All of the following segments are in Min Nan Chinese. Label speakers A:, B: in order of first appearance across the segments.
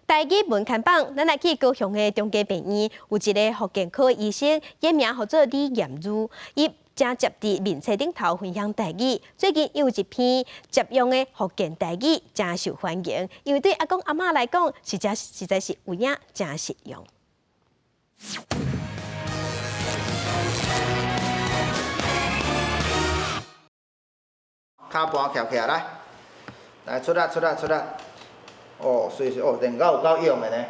A: 台語文看榜，咱來去高雄的中家病院，有一个復健科醫生，伊名號做李嚴如，伊正捷佇面冊頂頭分享台語。最近有一篇捷用的福建台語，誠受歡迎，因為對阿公阿嬤來講，實在實在是有影誠實用。
B: 跤盤翹起來，來出力出力出力。哦，水水哦，練到有夠勇的呢。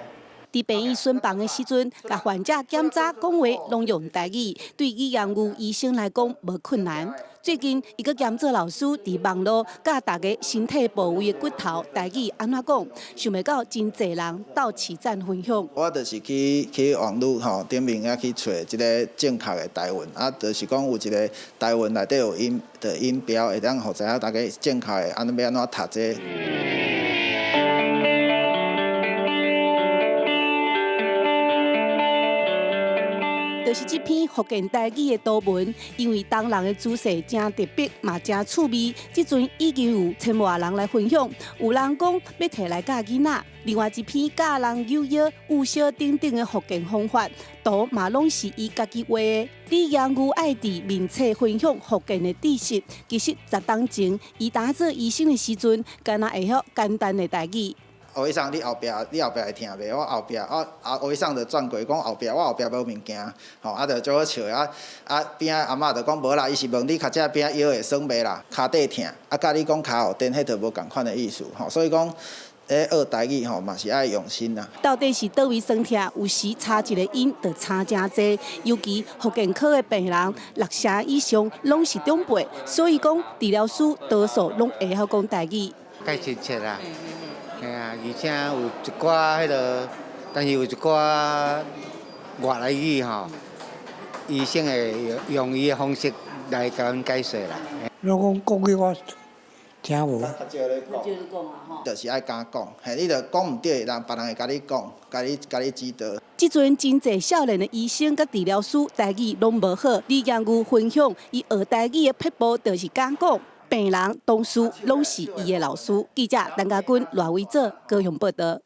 C: 佇病院巡房的時陣，共患者檢查講話攏用台語，對李嚴如醫生來講無困難。最近，伊閣兼做老師，佇網路教大家身體部位的骨頭台語按怎講，想袂到真濟人鬥齊讚分享。
B: 我就是去網路吼頂面遐去揣這个正確的台文，啊，就是講有一个台文內底有音的音標，會當予知影大家正確的按怎欲按怎讀這个。
C: 就是這篇福建台語的圖文，因為東人的姿勢誠特別，嘛誠趣味。這陣已經有千外人來分享，有人講欲提來教囡仔。另外一篇教人扭腰、有燒等等的福建方法，圖嘛攏是伊家己畫的。李嚴如愛佇面冊分享福建的知識，其實十冬前，伊當做醫生的時陣，敢若會曉簡單的台語。
B: 胡醫生，你後壁會疼袂？我後壁，我啊，胡醫生就轉過講後壁，我後壁無物件，吼，啊，就足好笑的啊啊，邊仔阿嬤就講無啦，伊是問你跤這邊仔腰會酸袂啦，跤底疼，啊，佮你講跤後墊，彼就無仝款的意思，吼，所以講，咧學台語吼嘛是愛用心啦。
C: 到底是佗位酸疼？有時差一個音就差誠濟，尤其復健科的病人六成以上攏是長輩，所以講治療師多數攏會曉講台語。
D: 較親切啦。嘿啊，而且有一寡彼个，但是有一寡外來語吼，醫生會用伊的方式來共阮解說啦。
E: 如果講國語我聽無。
B: 就是愛敢講，嘿，你著講毋對，人別人會共你講，共你指導。
C: 這陣真濟少年的醫生佮治療師台語攏無好，李嚴如分享伊學台語的撇步，就是敢講。病人、同事攏是伊的老師。記者陳家軍、賴偉哲高雄報導。